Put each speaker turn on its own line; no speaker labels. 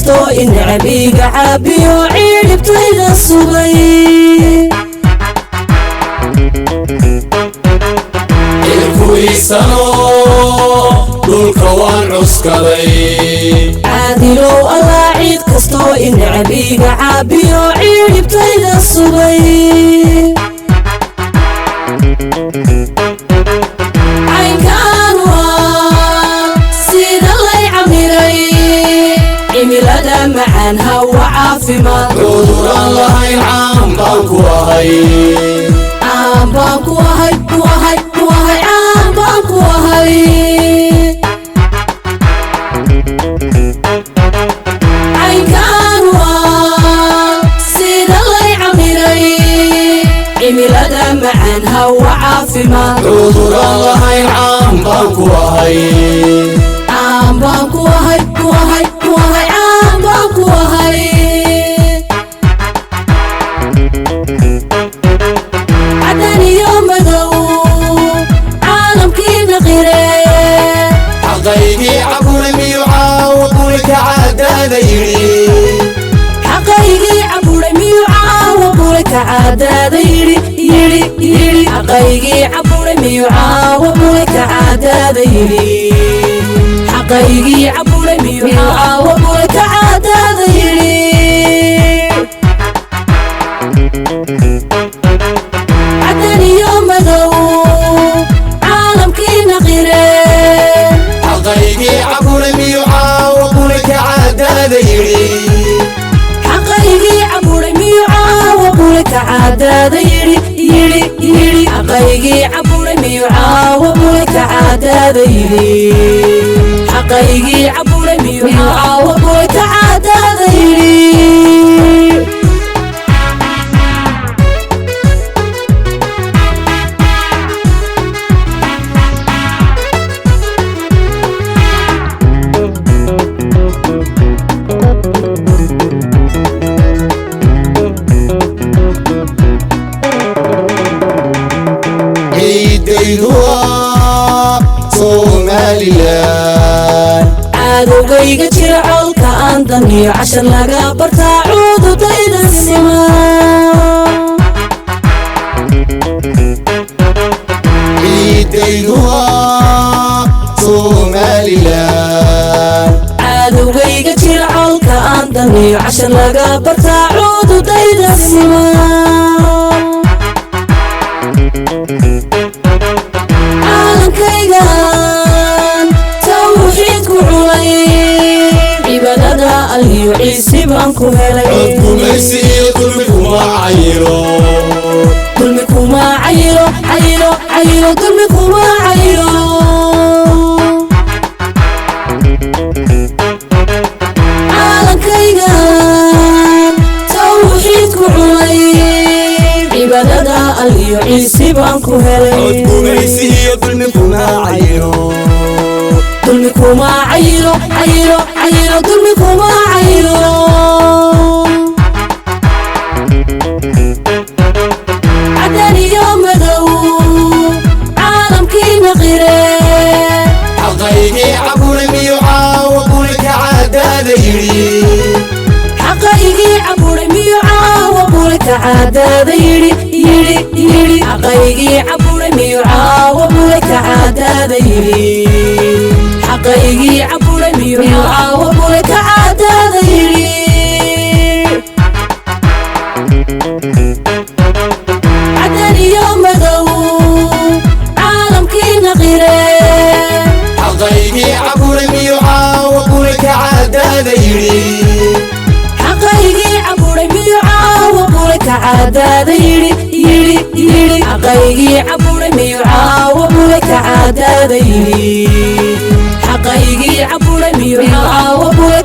kastoo ineceb iga caabiyo ciidhibtayda sugay.
Cirkuisano dhulka waan cuskaday.
Caadilow allaa ciid kastoo ineceb iga caabiyo ciidhibtayda sugay. Caynkaan waa sida lay camiray, cimilada macaan, hawa caafimaad.
Cuduraan lahayn caan baan ku ahay.
Caan baan ku ahay, ku ahay, ku ahay, caan baan ku ahay. Caynkaan waa sida lay camiray, cimilada macaan, hawa caafimaad.
Cuduraan lahayn caan baan ku ahay.
Caan baan ku ahay, ku ahay, ku ahay, caan baan ku ahay. Cadan iyo madow caalamkiina qire.
Xaqaygii caburay miyuu caawa buri ka cadaada yidhi?
Xaqaygii caburay miyuu caawa buray ka cadaada yidhi, yidhi, yidhi? Xaqaygii caburay miyuu caawa buray ka cadaada yidhi? Xaqaygii caburay miyuu caawa buray ka cadaada yidhi? Cadan iyo madow caalamkiina qire.
Xaqaygii caburay miyuu caawa buri ka cadaada yidhi?
Xaqaygii caburay miyuu caawa buray ka cadaada yidhi, yidhi, yidhi? Xaqaygii caburay miyuu caawa buray ka cadaada yidhi? Xaqaygii caburay miyuu caawa buray ka cadaada yidhi?
Ciidaydu waa Somalilan.
Cadowgayga jira colka aan damiyo cashar laga bartaa cududayda sima.
Ciidaydu waa Somalilan.
Cadowgayga jira colka aan damiyo cashar laga bartaa cududayda sima. Caalankaygan tawxiidku culay, cibaadada alhiyo ciisi baan ku helay.
Cod gumaysi iyo dulmi kuma cayilo.
Dulmi kuma cayilo, cayilo, cayilo, dulmi kuma cayilo. Caalankaygan tawxiidku culay, cibaadada alhiyo ciisi baan ku
Cod
helay.
gumaysi iyo dulmi kuma cayilo.
Dulmi kuma cayilo, cayilo, cayilo, dulmi kuma cayilo. Cadan iyo madow caalamkiina qire.
Xaqaygii caburay miyuu caawa buri ka cadaada yidhi?
Xaqaygii caburay miyuu caawa buray ka cadaada yidhi, yidhi, yidhi? Xaqaygii caburay miyuu caawa buray ka cadaada yidhi? Xaqaygii caburay miyuu caawa buray ka cadaada yidhi? Cadan iyo madow caalamkiina qire.
Xaqaygii caburay miyuu caawa buri ka cadaada yidhi?
Xaqaygii caburay miyuu caawa buray ka cadaada yidhi, yidhi, yidhi? Xaqaygii caburay miyuu caawa buray ka cadaada yidhi? Xaqaygii caburay miyuu caawa buray